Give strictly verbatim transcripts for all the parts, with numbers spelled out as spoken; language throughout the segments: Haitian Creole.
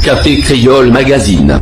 Café Créole Magazine.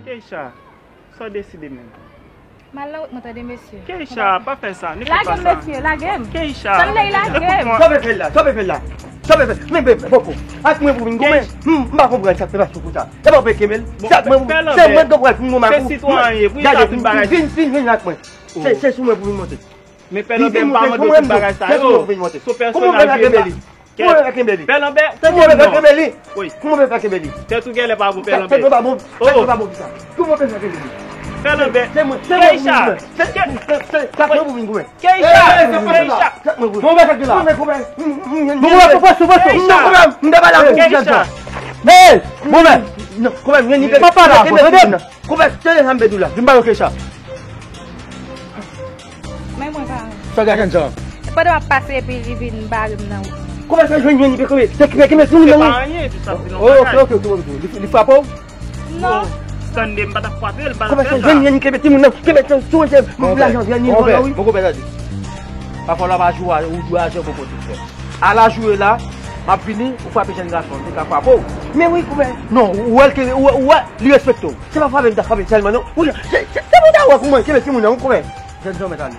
Keisha, sa w deside menm? M al nan wout mwen tande mesye. Keisha, pa fè sa, ne fè pa sa. Lage m mesye, lage m. Keisha, sa m lè lage m. Sa w vle fè la, sa w vle fè la. Sa w vle fè, men, men, poko. Ak mwen pou vin goumen. M, m pa konprann sa k fè pa sou konsa. E pa w pe kenbe l. Sa mwen pou, se mwen k pral pou mwen makou. Se sitwayen, pou li ka tout bagay. Vin, vin, vin ak mwen. Se, se sou mwen pou vin monte. Men Pè Lanbè, m pa mande w tout bagay sa yo. Se sou mwen pou vin monte. Kòman w vle kenbe li? Kòman w vle kenbe li? Pè Lanbè, tande m non. Kòman w vle kenbe li? Wi. Kòman w vle kenbe li? Tèt ou genlè pa bon, Pè Lanbè. Tèt ou pa bon, tèt ou pa bon pou sa. Kòman w vle kenbe li? Pè Lanbè. Se mwen, se mwen pou vin goumen. Se, se, se, se mwen pou vin goumen. Keisha! Keisha! Bon, mwen fèk de la. Bon, mwen fèk de la. Bon, mwen fèk de la. Keisha! M te pale avè w. Keisha! Hey! Bon, men. Non, kòmè, men ni pe. Pa pale avè w, tande m. Kòmè, tande sa m pe di w la. Vin ba yo Keisha. Men mwen pa. Sa gen jan. Pandan w ap pase epi li vin bare m nan wout. Kòmè sa jwenn, jwenn ni pe kòmè. Se ki, ki, ki, ki, se pa anyen, se sa, se yon bagay. Oh, ok, ok, ok, ok. Li, li frape w? Non. Tande, m pa t ap frape l, m pa t ap fè sa. Kòmè sa jwenn, jwenn ni kenbe timoun nan, kenbe timoun nan, m lajan, jwenn ni vòlò, wi. Mon konpè, tande. Pafwa la pa jwe, ou jwe a jwe pou kote frè. Ala joure la, m ap vini, ou frape jèn gason, li ka frape w. Men wi, kòmè. Non, ou wè l ke, ou wè, ou wè, li respekte w. Se pa frape m ta frape sèlman, non. Ou, se, se, se pou ta wè kòman, kenbe timoun nan, ou kòmè. Jèn jan mèt ale.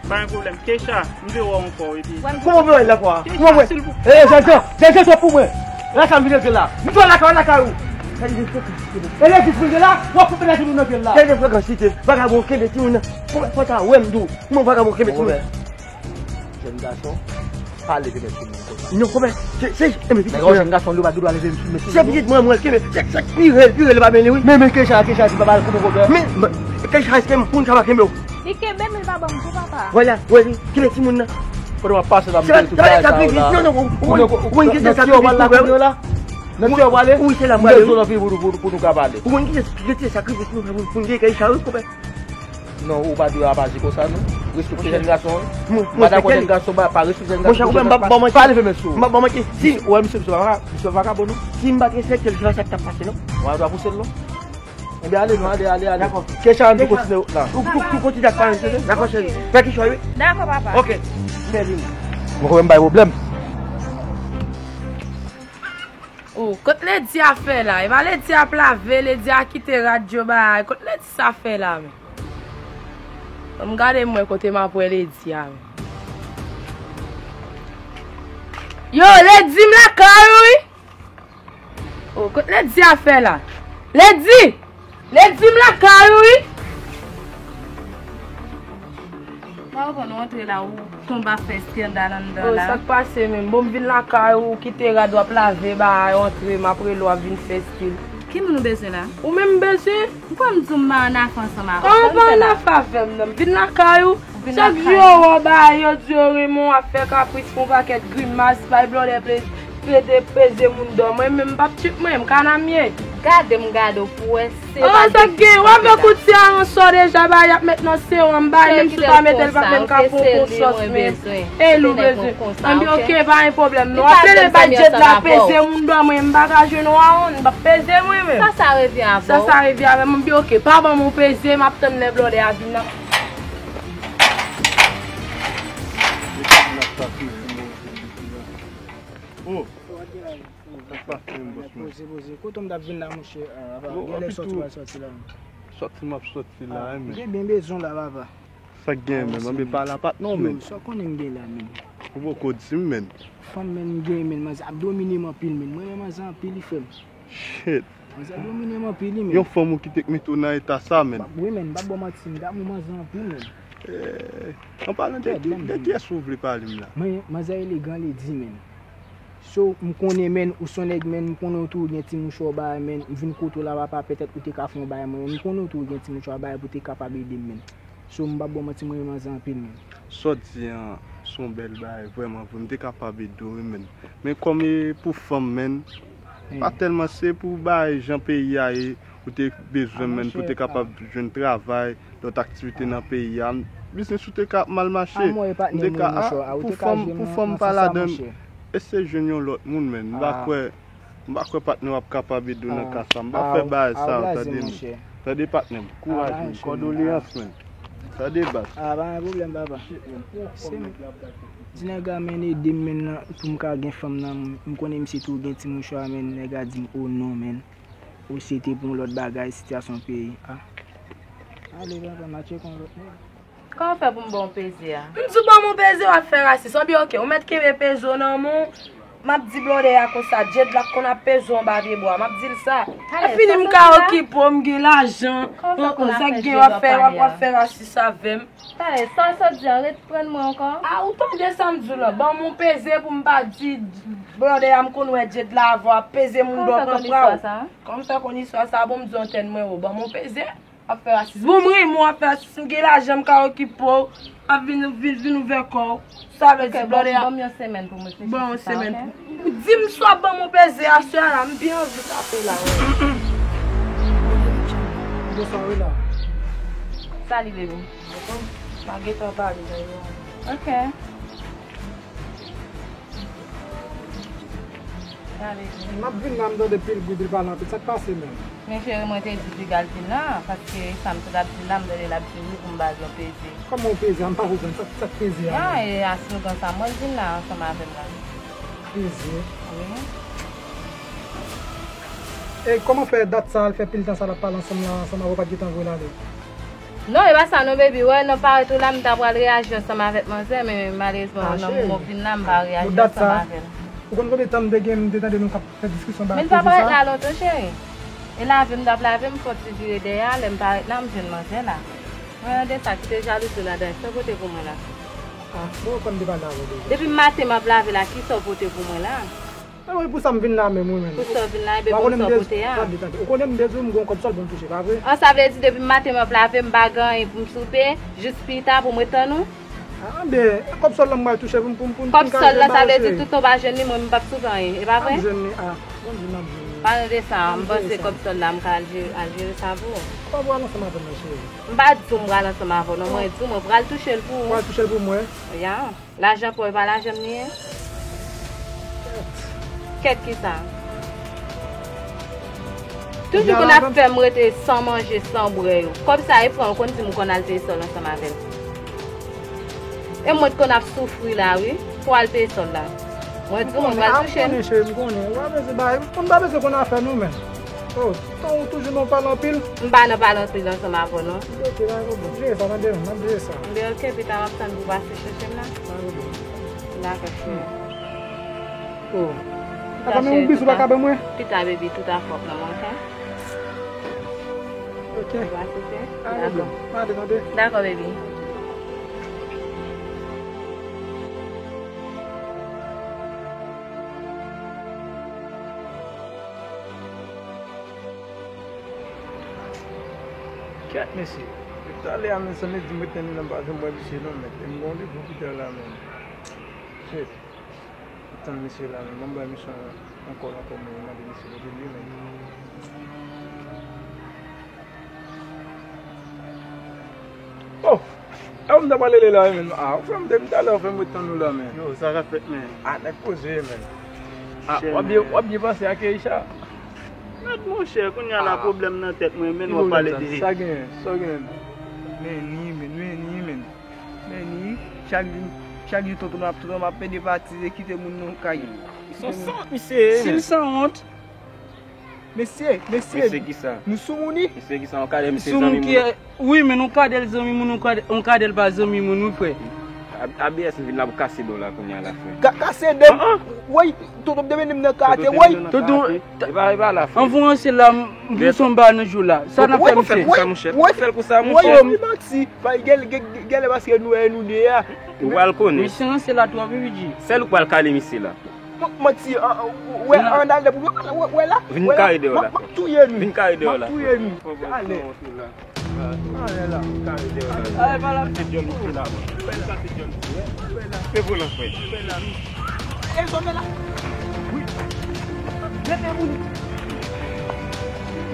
Pa gen pwoblèm. Keisha, m vle wè w ankò, epi. Kòman w vle wè l ankò a? Kòman w vle? Keisha, silvouplè. Eh, jèn jan, jèn jan twòp pou mwen. Lè sa m vin regle la. M twò lakay, lakay ou. E lè jis vin la, w ap fè pènètre nou nan vil la. Tande frekansite, vagabon kenbe timoun nan. Kòmè fò ta wè m di w. Kòman vagabon kenbe timoun nan? Jèn gason, pa leve mèt sou moun konsa. Non, kòmè, se, se, e, men, nèg yo, jèn gason, yo pa gen dwa leve sou mèt. Se pitit mwen, mwen, kenbe, se, se, pire, pire, li pa beni, wi. Men, men, Keisha, Keisha, di papa, kòman pwoblèm? Men, men, Keisha, èske moun ka pa kenbe w? Li kenbe m, li pa ban m tou, papa. Vwala, wè li, kenbe timoun nan. Kote w ap pase la, m te tout bagay sa yo la. Non, non, ou, ou, ou, ou, ou, nan ti yo pale la, kounye a la. Nan ti yo pale. Wi, se la m pale, wi. Pou nou ka pale. Ou konn ki se, ki se sakrifis nou fè pou, pou nou gen Keisha, wi, kòmè. Non, ou pa dwe apaje konsa, non. Respekte jèn gason, wi. M pa dakò jèn gason, pa, pa respekte jèn gason. Monchè, kòmè, m pa, pa, pa leve men sou ou. M pa, pa manke. Si, ou wè misye, misye pa, misye pa vagabon, non. Si m pa t respekte l, se pa sa k t ap pase, non. Ou pa dwe pouse l, non. Ebyen, ale, non, ale, ale, ale. Dakò. Keisha, ann tou kontinye wout la. Ou, ou, ou kontinye ak paran, tande? Dakò, cheri. Fè ki chwa, wi. Dakò, papa. Ok. Mèsi. Mwen kwè m bay pwoblèm. Oh, kot Lady a fè la? E pa Lady ap lave, Lady a kite rad yo bay. Kot Lady sa fè la, men? Ban m gade m wè kote m ap wè Lady a, men. Yo, Lady, m lakay ou, wi. Oh, kot Lady a fè la? Lady! Lady, m lakay ou, wi. Mwen konn ou antre la, ou tonbe ap fè eskandal anndan la. Oh, sa k pase menm? Bon, m vin lakay ou, ou kite rad w ap lave, bagay, ou antre, m ap rele w ap vin fè stil. Ki moun ou bezwen la? Ou menm m bezwen. M kwè m di w m pa annafè ansanm avè w. Kòman w pa annafè avè m, non? M vin lakay ou. Chak jou yo wè w bagay, yo di yo renmen w, w ap fè kapris, fè yon pakèt grimas, bay blòdè plezi, plede peze moun dò. Mwen menm, m p ap tchip mwen, m kanam ye. Gade m gade w pou wè se pa depi sa k gen. W ap vin kout se a yon sò deja, ba y ap met nan sewòm, bay, menm si w ta mete l, pa menm ka pran yon sòs menm. E li w bezwen. Anbi, oke, pa gen pwoblèm non. W ap plede bay Djed la peze moun dò mwen, m pa ka jwenn w a on, m p ap peze mwen menm. Sa, sa revyen avè w. Sa, sa revyen avè m, anbi, oke, pa ban m yon peze, m ap tann lè blòdè a vin nan. Oh. Sa k pase menm, bòs mwen? Poze, poze. Kote m t ap vin la, monchè? Ah, papa, genlè sòti w al sòti la. Sòti m ap sòti la, men. Gen byen bezwen la, papa. Sa k gen menm? Anben pa la patnè w, men. Sa w konnen m gen la, men. Ou poko di m, men. Fanm, men, m gen, men. Manzè ap domine m anpil, men. Mwen renmen manzè anpil, li frè m. Shit. Manzè domine m anpil, wi, men. Yon fanm ou kite k mete w nan eta sa, men. Wi, men, m p ap ba w manti, m damou manzè anpil, men. Eh, an palan de ki, de kiyès ou vle pale m la? Mwen, manzè elegan, lady, men. So, m konnen, men, ou se yon nèg, men, m konnen w tou, ou gen ti mouchwa w bay, men, m vin kote w la, papa, petèt ou te ka fè yon bagay mwen, men, m konnen w tou, ou gen ti mouchwa w bay pou w te kapab ede m, men. So, m p ap ba w manti, mwen renmen manzè anpil, men. Sa w di an, se yon bèl bagay, vrèman vre. M te kapab ede w, wi, men. Men kòm e pou fanm, men, pa tèlman se pou bagay jan peyi a ye, ou te bezwen, men, pou te kapab jwenn travay, lòt aktivite nan peyi a. Biznis ou te ka mal mache. M te ka, ah, pou fanm, pou fanm pa ladan. Eseye jwenn yon lòt moun, men. M pa kwè. M pa kwè patnè w ap kapab ede w nan ka sa. M pa fè bagay sa yo, tande m. Tande patnè m, kouraj men, kondoleyans men. Tande baz. Ah, pa gen pwoblèm, papa. Se di nèg la men ede m men nan, pou m ka gen fanm nan, m konnen misye tou gen ti mouchwa men, nèg la di m, oh non men. Ou se te pou yon lòt bagay, sitiyasyon peyi. Ah. Ale, papa, matche kon lòt nèg. Kòman fè pou m ba w peze a? M di w ban m yon peze, w ap fè rasis. Anben, oke, ou mèt kenbe peze w nan men w. M ap di blòdè a konsa, Djed la k konn ap peze w anba pye bwa. M ap di l sa. Lè fini, m ka okipe w, m gen lajan. Kòman fè w konn ap fè Djed w ap pale a? Sa k gen, w ap fè, w ap fè rasis avè m. Talè, sa w sot di an, reprann mwen ankò. A, ou tande sa m di w lan? Ban m yon peze pou m pa di blòdè a m konn wè Djed la avè w ap peze moun dò pran pra w. Kòman fè w konn istwa sa? Kòman fè w konn istwa sa? Bon, m di w antèn mwen wo. Ban m yon peze. Ap fè rasis. Bon, m renmen w ap fè rasis. M gen lajan, m ka okipe w. Ap vin, vin, vin ouvè kò w. Sa vle di blòdè a. Ban m yon semèn pou m reflechi sou sa, oke? Di m si w ap ban m yon peze aswè a la, m byen anvi tape la, wè. Bonswa, wi la. Sali, baby. Pa gentan pale, nan yon. Oke. M ap vin la, m tande pil bri, pil pale anpil. Sa k pase menm? Men cheri, mwen te di Piga l vin la, paske sa m sot ap di l la, m tande l ap di wi pou m ba l yon peze. Kòman yon peze a? M pa konprann. Sa, sa k peze a menm? A, e a slogan sa, mwen l vin la ansanm avè m la. Peze? Wi. E kòman fè dat sa a, l fè pil tan sa l ap pale ansanm la, ansanm avè w pa t gentan voye l ale? Non, e pa sa non, baby. Wè, nan parèt ou la, m ta pral reyaji ansanm avèk manzè, men malerezman, nan moman w vin la, m pa reyaji ansanm avè l. Ou konn konbyen tan m te gen, m te tande nou k ap fè diskisyon ba peze sa? Men l pa parèt la lontan, cheri. E lave m t ap lave, m fè yon ti vire dèyè a, lè m parèt la, m jwenn manzè la. Mwen de sa, kite jalouzi w ladan, sa w pote pou mwen la? A, bon, ou kwè m te pale avè w deja? Depi maten m ap lave la, kisa w pote pou mwen la? E wi, pou sa m vin la menm, wi, menm. Pou sa w vin la, e pou sa w pote a. Tande, tande. Ou konnen m te di w m gen yon kòb sòl pou m touche, pa vre? An, sa vle di depi maten m ap lave, m pa gen anyen pou m soupe, jis pita pou mwen tann ou? A, ben, kòb sòl la m pral touche pou m, pou m, pou m, pou m ka jwenn bagay, cheri. Kòb sòl la, sa vle di toutan w pa jwenn li, mwen, m p ap soupe anyen, e pa vre? M ap jwenn li, a, bon, di m ap jwenn li. Palan de sa, m panse kòb sòl la, m ka al jere, al jere sa pou ou. Kòman w pral ansanm avè m nan, cheri? M pa di w m pral ansanm avè w, non, mwen di w mwen pral touche l pou ou. Ou pral touche l pou mwen? Ya. Lajan pa w, e pa lajan m li ye? Kèt kisa? Toujou konn ap fè m rete san manje, san bwè yo. Kòb sa e pran, ou konn di m ou konn al peye sòl ansanm avè l. E mwen t konn ap soufri la, wi, pou al peye sòl la. Mwen di w mwen pral touche l. M konnen, cheri, m konnen. Ou pa bezwen bay, m pa bezwen konn afè nou, men. Oh, tan ou toujou nan pale anpil? M pa nan pale anpil ansanm avè w, non. Ok, pa gen pwoblèm. Jere sa, tande, m ap jere sa. Anben, ok, pita m ap tann pou w pase chèche m la. Pa gen pwoblèm. Dakò, cheri. Oh. Pita, cheri, pita. Pita, baby, tout afè w nan men w, ok? Ok. Ou pase, ok? Pa gen pwoblèm. Dakò. M ale, tande. Dakò, baby. Kèt, mesye. Depi talè a, men, sanble di m ret nan li la, m pa janm wè misye non, men. E m gen yon randevou pita la, men. Shit. Tann misye la, men. Ban m bay misye yon Ankò, ankò, mwen mande misye pou vin wi, men. Oh! E ou m ta pale de la, men. Ah, ou fè m de m talè, ou fè m ret tann ou la, men. Yo, sa k ap fèt, men? Ah, nèg poze, men. Ah, w ap byen, w ap byen pase ak Keisha? Mèt monchè, kounye a la pwoblèm nan tèt mwen, men w ap pale de. Sa genyen, sa genyen. Men ni, men, men ni, men. Men ni, chak jou, chak jou tonton ap, tonton ap pede pati, e kite moun nan kay. Son sant, misye. Sil sanwont. Mesye, mesye, mesye kisa? Nou sou moun wi. Mesye kisa? On kadè misye zanmi moun. Wi, men on kadè l zanmi moun, on kadè, on kadè l pa zanmi moun, wi, frè. A-, A B S vin la pou kase do la kounye a la, frè. Ka-, kase do? Woy, tonton te mennen m nan kate, woy. Tonton, e pa, e pa la, frè. An fon ranse la, m, m plis on ba nan jou la. Sa n ap fè misye? Fè l pou sa, monchè. Fè l pou sa, monchè. Woy, yo, wi, manti. Gèlè paske nou wè nou de a. Ou pral konnen. Misye ranse la twòp, wi, Bidji. Sèl ou k pral kale misye la. Manti, wè, an ale pou wè la, wè la. Vin kare deyò la. M ap touye nou. Vin kare deyò la. M ap touye nou. Ale. Ale la. Vin kare deyò la. Ale, pa la. Se John Wick la. Sa se John Wick. Se volan, frè. E zòm la. Wi. Mete moun.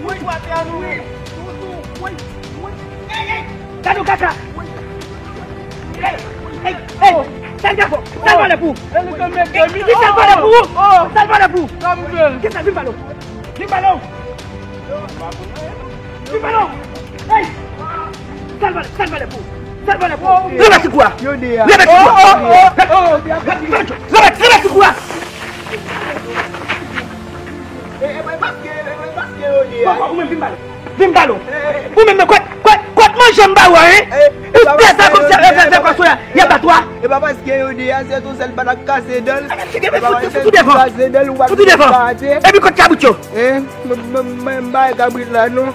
Wi, w ap fè nou. Wi, wi. Gade w kaka. Ey, ey, ey, sa l te fè? Sa l vale pou ou? Li sa l vale pou ou? Sa l vale pou ou? Kisa vin vale w? Vin vale w? Vin vale w? Ey! Sa l vale, sa l vale pou ou? Sa l vale pou ou? Leve ti kou a! Leve ti kou a! Leve, leve ti kou a! Bon, bon, ou menm vin ba l. Vin ba l. Ou menm, men, kot, kot, kot manje m ba ou a, hein? Ou fè sa kòmsi, fè, fè, fè kòmsi y a, y a bat ou a. E pa paske yo de a, se tou sèl pa n ap kase dan l. Fout ou devan. Fout ou devan. Epi kot kabrit yo? Hein? M, m, m, m bay kabrit la, non.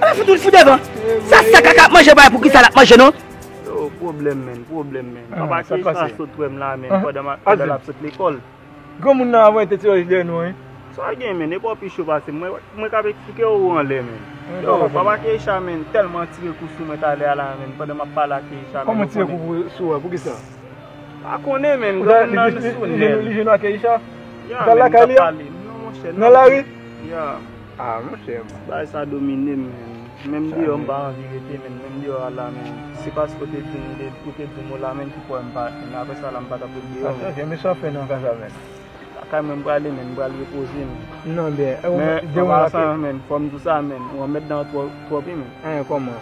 Fout ou, fout devan. Sa, sa kaka ap manje, bay pou kisa l ap manje, non? Yo, pwoblèm, men, pwoblèm, men. Papa Keisha sot wè m la, men, pandan m a, pandan l ap sot lekòl. Granmoun nan avè te tire dèyè nou, wi. Sa w gen, men, e pa w pi cho pase m. Mwen, mwen k ap eksplike w anlè, men. Yo, papa Keisha, men, tèlman tire kou sou mwen talè a la, men, pandan m ap pale ak Keisha, men. Kòman tire kou sou ou? Poukisa? Pa konnen, men, granmoun nan sou nèl. Li jwenn ak Keisha? Ya, men, m t ap pale. Non, monchè, nan lari? Ya. Ah, monchè. Bagay sa domine m, men. Menm deyò, m pa anvi rete, men. Menm deyò a la, men. Se paske w te di m de, ou te di m ou la, men, ki fè m pa, men apre sa la, m pa t ap ret deyò, men. Sa chanje, men sa w fè nan ka sa, men? Lakay mwen, m prale, men, m pral repoze, men. Non, men, men, an pasan, men, fò m di w sa, men, ou anmèdan twò-, twòp, wi, men. Hein, kòman?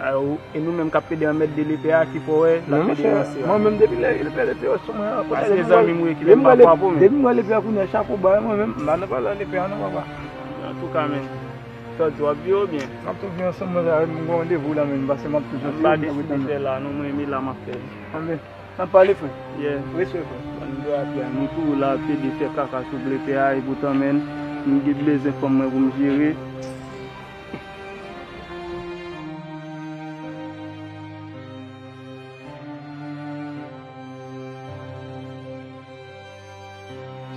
Ay, ou, e nou menm k ap pede anmède lepè a, ki fè w wè l ap pede ranse a? Non, monchè, mwen menm, depi lè lepè, lepè yo sou mwen an, paske zanmi m wi ki lè m pa frape w, men. Depi m wè lepè a kounye a, chapo ba mwen menm, m pa nan pale lepè a non, papa. Antouka, men, sa w di, w ap viv oubyen? M ap tou viv ansanm, mwen, m gen randevou la, men, paske m ap toujou viv, m ap ret nan men. M pa deside fè la non, mwen, men la m ap fè. Anben, n ap pale, frè. Yeah. Respè, frè. Ban m do a pye a, nou tou la ap pede fè kaka sou lepè a, epoutan, men, m gen bezwen fanm mwen pou m jere.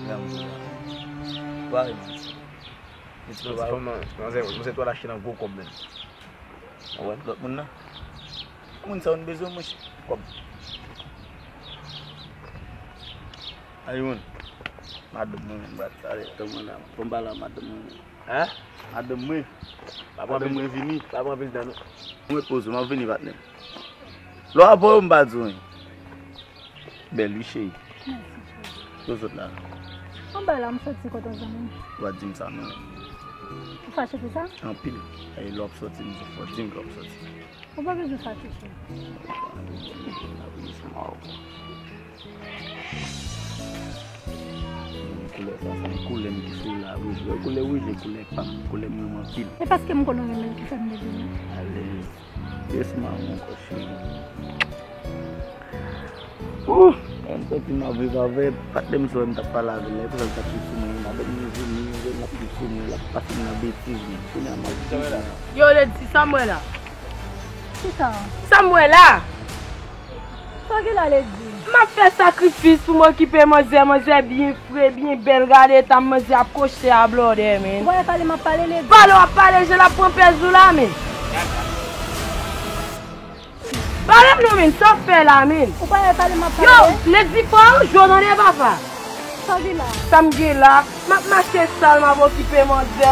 Gade m di w la. Ou pa wè m di. Manzè, manzè twò lache nan gwo kòb, men. Ou wè lòt moun nan? Moun sa yo n bezwen, monchè. Kòb. Ay, moun. Madanm mwen, men, bat, ale, tann mwen la. Fò m pale a madanm mwen, men. Hein? Madanm mwen. Pa pran pil, pa pran pil tan, non. Mwen poze, m ap vini, patnè. Lè w ap voye, m pa di w anyen. Bèl wi, cheri. Mèsi, cheri. Kote w sot la? Mwen bay la, m soti kote w, zanmi m. Ou pa di m sa, non. Ou fache pou sa? Anpil. E lè w ap soti, m di w fò di m lè w ap soti. Ou pa bezwen fache, cheri. Koulè sa, sa yon koulè m ki sou la, wouj. Wè koulè wouj e koulè pa m. Koulè m renmen anpil. E paske m konn ou renmen l ki fè m leve, wi. Alèz. Yes, mawon ankò, cheri. Ooh, m santi m ap viv avè patnè m, sou m t ap pale avè l la, epi sa l t ap viv sou mwen, madanm mwen vini, l ap viv sou mwen, l ap pase m nan betiz, men kounye a m ap viv la. Yo, Lady, sa m wè la? Kisa? Sa m wè la? Sa w gen la, Lady? M ap fè sakrifis pou m okipe manzè, manzè byen fre, byen bèl, gade eta m, manzè ap kwoche a blòdè, men. Ou pa wè pale m ap pale, Lady? Pale w ap pale, jan l ap pran pèz ou la, men. Pale m non, men, sa w fè la, men? Ou pa wè pale m ap pale? Yo, Lady, fò w jwe w tande, papa. Sa w gen la? Sa m gen la? M ap mache sal, m ap okipe manzè.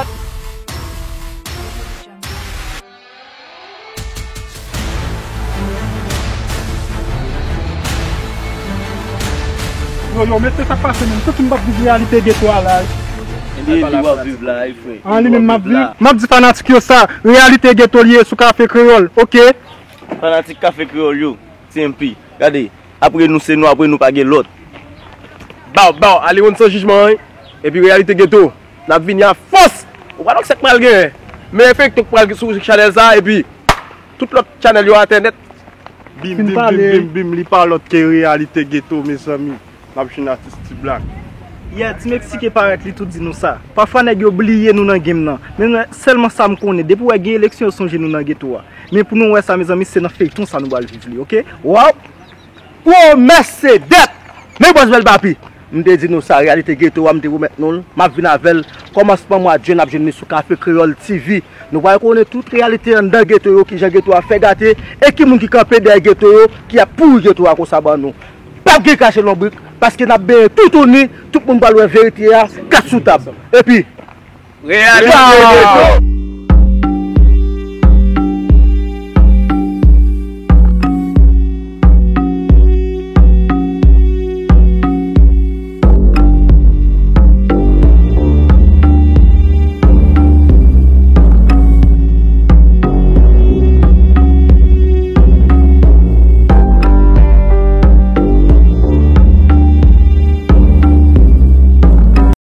Yo, yo, mesye, sa k pase menm? Santi m p ap viv reyalite geto a la. Ebyen, li w ap viv la, wi, frè. An, li menm m ap viv. M ap di fanatik yo sa, reyalite geto li ye sou Kafe Kreyòl, oke? Fanatik Kafe Kreyòl yo, T M P, gade, apre nou se nou, apre nou pa gen lòt. Baw, baw, ale wonn san jijman, wi. Epi reyalite geto, n ap vini a fòs. Ou pa wè sa k pral genyen. Men enfekte k pral sou chanèl sa, epi tout lòt chanèl yo atè nèt. Bim, Fin bim, pale. Bim, bim, bim, li pa lòt ke reyalite geto, mezanmi. N ap jwenn atis Ti Black. Yeah, Ti Meksike parèt li tou di nou sa. Pafwa nèg yo bliye nou nan game nan. Men sèlman sa m konnen, depi w wè gen eleksyon yo sonje nou nan geto a. Men pou nou wè sa, mezanmi, se nan feyton sa nou pral viv li, oke? Waw! Pwomès se dèt! Men bòs bèl papi! M te di nou sa, reyalite geto a, m te pwomèt nou l, m ap vin avè l. Kòmansman mwa jen, n ap jwenn li sou Kafe Kreyòl T V. Nou pral konnen tout reyalite anndan geto yo, kijan geto a fè gate, e ki moun ki kanpe dèyè geto yo, ki ap pouri geto a konsa ban nou. P ap gen krache lonbrik, paske n ap benyen toutouni, tout moun pral wè verite a, kat sou tab. Epi, Reyalite geto!